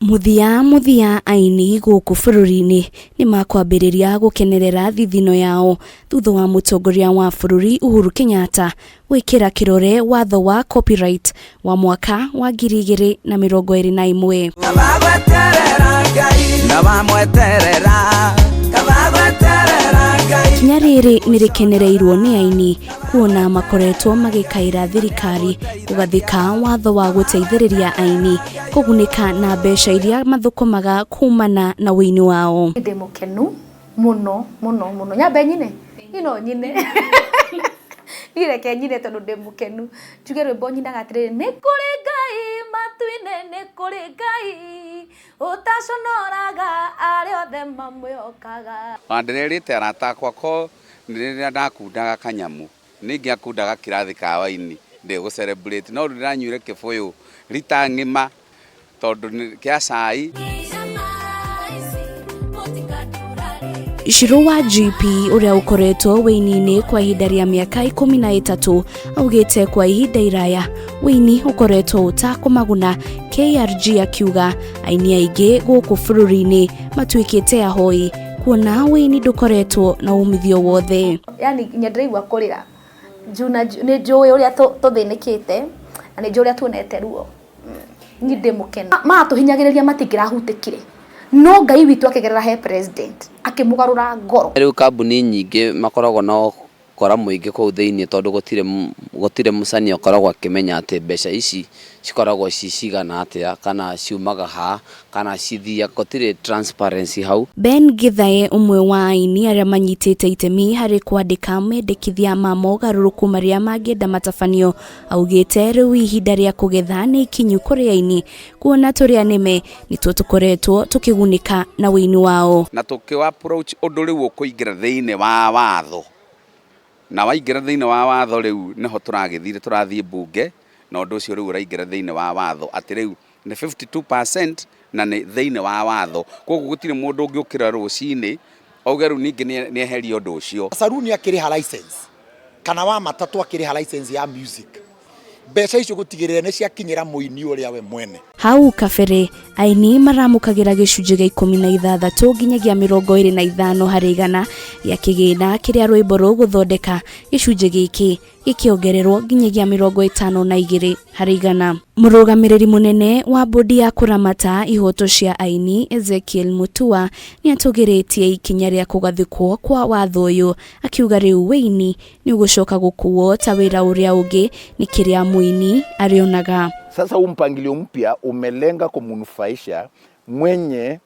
Mũthia mũthia aini gũkũ bũrũri-inĩ nĩ makwambĩrĩria gũkenerera thithino yao thutha wa mũtongoria wa bũrũri Uhuru Kenyatta gwĩkĩra kĩrore watho wa copyright wa mwaka wa 2021. Ikinya rĩrĩ nĩ rĩkenereirwo nĩ aini kuona makoretwo magĩkaĩra thirikari kũgathĩka watho wa gũteithĩrĩria aini kũgunĩka na mbeca iria mathũkũmaga kumana na ũini wao. Ndĩ mũkenu mũno mũno mũno, nyambe nyine ino nyine niĩ reke nyine tondũ ndĩ mũkenu, njuge rwĩmbo nyinaga atĩrĩrĩ, nĩ kũrĩ Ngai matu-inĩ, nĩ kũrĩ Ngai ũtaconoraga arĩa othe mamwĩhokaga. Ona ndĩrerĩte arata akwa ko rĩrĩa ndakundaga kanyamũ nĩ ingĩakundaga kĩrathi ka waini ndĩgũ celebrate no rĩu ndĩranyuire kĩbũyũ rita ng'ima tondũ kĩa cai. Shiro wa GP ũrĩa ũkoretwo wĩini-inĩ kwa ihinda rĩa mĩaka 13 augĩte kwa ihinda iraya wĩini ũkoretwo ũtakũmaguna. KRG akiuga aini aingĩ gũkũ bũrũri-inĩ matuĩkĩte ahoi kuona wĩini ndũkoretwo na umithio wothe. Yani nginya ndĩraigua kũrĩra juu na nĩ njũĩ ũrĩa tũthĩnĩkĩte na nĩ njũĩ ũrĩa tuonete ruo. Niĩ ndĩ mũkenu. Maratũhinyagĩrĩria matingĩrahutĩkire no Ngai witũ akĩgerera he president akĩmũgarũra ngoro. Rĩu kambuni nyingĩ makoragwo na ũkora mũingĩ kũu thĩinĩ tondũ gũtirĩ gũtirĩ mũcani ũkoragwo akĩmenya atĩ mbeca ici cikoragwo ci cigana atĩa kana ciumaga ha kana cithiaga, gũtirĩ transparency hau. Ben Githae ũmwe wa aini arĩa manyitĩte itemi harĩ kwandĩka mendekithia ma mogarũrũku marĩa mangĩenda matabanio augĩte rĩu ihinda rĩa kũgetha nĩ ikinyu kũrĩ aini kuona tũrĩa nĩme nĩtuo tũkoretwo tũkĩgunĩka na ũini wao. Na tũkĩ approach ũndũ rĩu ũkũingĩra thĩinĩ wa watho, na waingĩra thĩinĩ wa watho rĩu nĩho tũragĩthire tũrathiĩ mbunge, na ũndũ ũcio rĩu ũraingĩra thĩinĩ wa watho atĩ rĩu nĩ 52% na nĩ thĩinĩ wa watho, koguo gũtirĩ mũndũ ũngĩũkĩra rũcinĩ auge rĩu ningĩ nĩ eherie ũndũ ũcio. Saruni akĩrĩha license kana wa matatũ akĩrĩha license ya music, mbeca icio gũtigĩrĩra nĩ ciakinyĩra mũini ũrĩa we mwene. Hau kabere aini maramũkagĩra gĩcunjĩ gĩa 16 nginyagia 25 harĩ igana gĩa kĩgĩna kĩrĩa rwĩmbo rũgũthondeka, gĩcunjĩ gĩkĩ gĩkĩongererwo nginyagia 52 harĩ igana. Mũrũgamĩrĩri mũnene wa bodi ya kũramata ihoto cia aini Ezekiel Mutua nĩ atũgĩrĩtie ikinya rĩa kũgathĩkwo kwa watho ũyũ, akiuga rĩu wĩini nĩ ũgũcoka gũkuo ta wĩra ũrĩa ũngĩ nĩ kĩrĩa mũini arĩonaga. Sasa huu mpangilio mpya umelenga kumnufaisha mwenye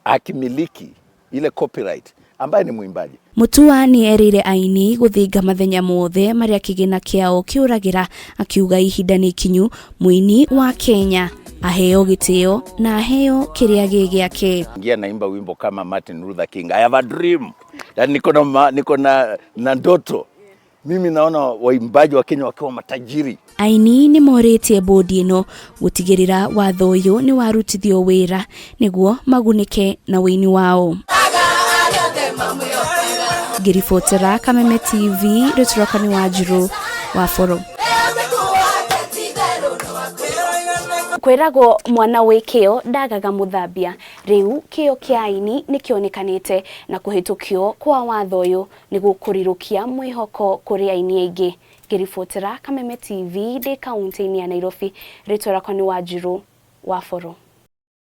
akimiliki ile copyright ambaye ni mwimbaji. Mutua nĩ erĩire aini gũthinga mathenya mothe marĩa kĩgĩna kĩao kĩũragĩra, akiuga ihinda nĩ ikinyu mũini wa Kenya aheo gĩtĩo na aheo kĩrĩa gĩ gĩake. Ingia naimba wimbo kama Martin Luther King, I have a dream. Yani niko na ndoto. Mimi naona waimbaji wa Kenya wakiwa matajiri. Aini nĩ morĩtie bodi ĩno gũtigĩrĩra watho ũyũ nĩ warutithio wĩra nĩguo magunĩke na ũini wao. Ngĩribotera Kameme TV, rĩtũroka nĩ Wanjirũ wa Boro. Kwĩragwo mwana wĩ kĩo ndagaga mũthambia, rĩu kĩo kĩa aini nĩ kĩonekanĩte na kũhĩtũkio kwa watho ũyũ nĩ gũkũrirũkia mwĩhoko kũrĩ aini aingĩ. Ngĩribotera Kameme TV ndĩ kaunti-inĩ ya Nairobi, rĩtwa rĩakwa nĩ Wanjirũ wa Boro.